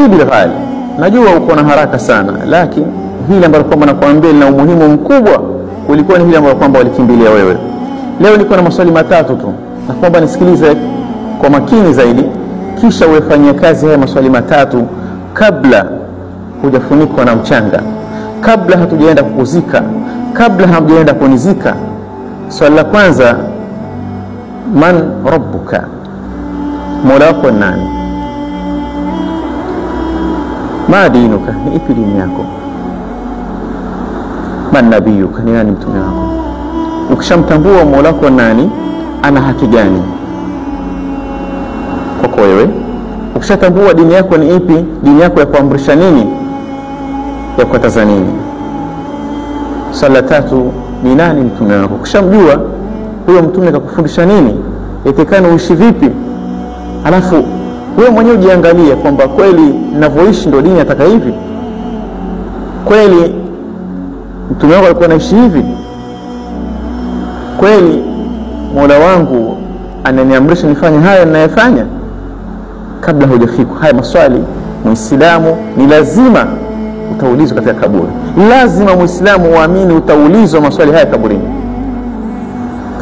Habibi ghali, najua uko na haraka sana, lakini hili ambalo kwamba nakuambia lina umuhimu mkubwa kuliko ni hili ambalo kwamba walikimbilia wewe. Leo niko na maswali matatu tu, na kwamba nisikilize kwa makini zaidi, kisha uefanyie kazi haya maswali matatu kabla hujafunikwa na mchanga, kabla hatujaenda kukuzika, kabla hamjaenda kunizika. Swali la kwanza, man rabbuka, mola wako ni nani? Ma dinuka, ni ipi dini yako? Man nabiyuka, ni nani mtume wako? Ukishamtambua mola wako nani, ana haki gani kwako wewe? Ukishatambua dini yako ni ipi, dini yako ya kuamrisha nini, ya kukataza nini? Swali la tatu, ni nani mtume wako? Ukishamjua huyo mtume kakufundisha nini, itekana uishi vipi, alafu wewe mwenyewe ujiangalie kwamba kweli ninavyoishi ndio dini nataka hivi, kweli mtume wangu alikuwa anaishi hivi, kweli Mola wangu ananiamrisha nifanye haya ninayofanya. Kabla hujafikwa haya maswali, Muislamu ni lazima utaulizwa katika kaburi. Lazima Muislamu uamini utaulizwa maswali haya kaburini.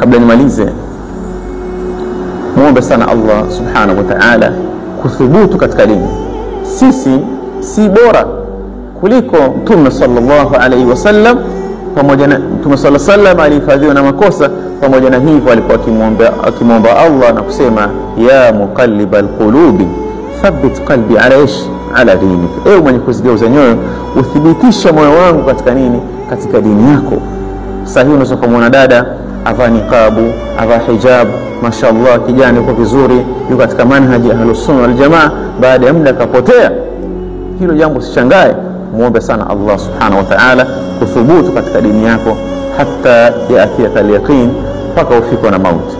Kabla nimalize, muombe sana Allah subhanahu wa ta'ala kuthubutu katika dini. Sisi si bora kuliko Mtume sallallahu alaihi wasallam. Pamoja na Mtume sallallahu alaihi wasallam alihifadhiwa na makosa, pamoja na hivyo alikuwa akimwomba Allah na kusema ya muqallibal qulubi thabbit qalbi ala ish ala dinik, ewe mwenye kuzigeuza nyoyo uthibitisha moyo wangu katika nini? Katika dini yako. Sasa hivi unaweza kumwona dada avaa niqabu, avaa hijab, mashallah, kijana yuko vizuri, yuko katika manhaji ahlus sunna wal jamaa, baada ya muda kapotea. Hilo jambo usishangae, muombe sana Allah subhanahu wa ta'ala kuthubutu katika dini yako hata yaatiyaka al-yaqin, mpaka ufikwe na mauti.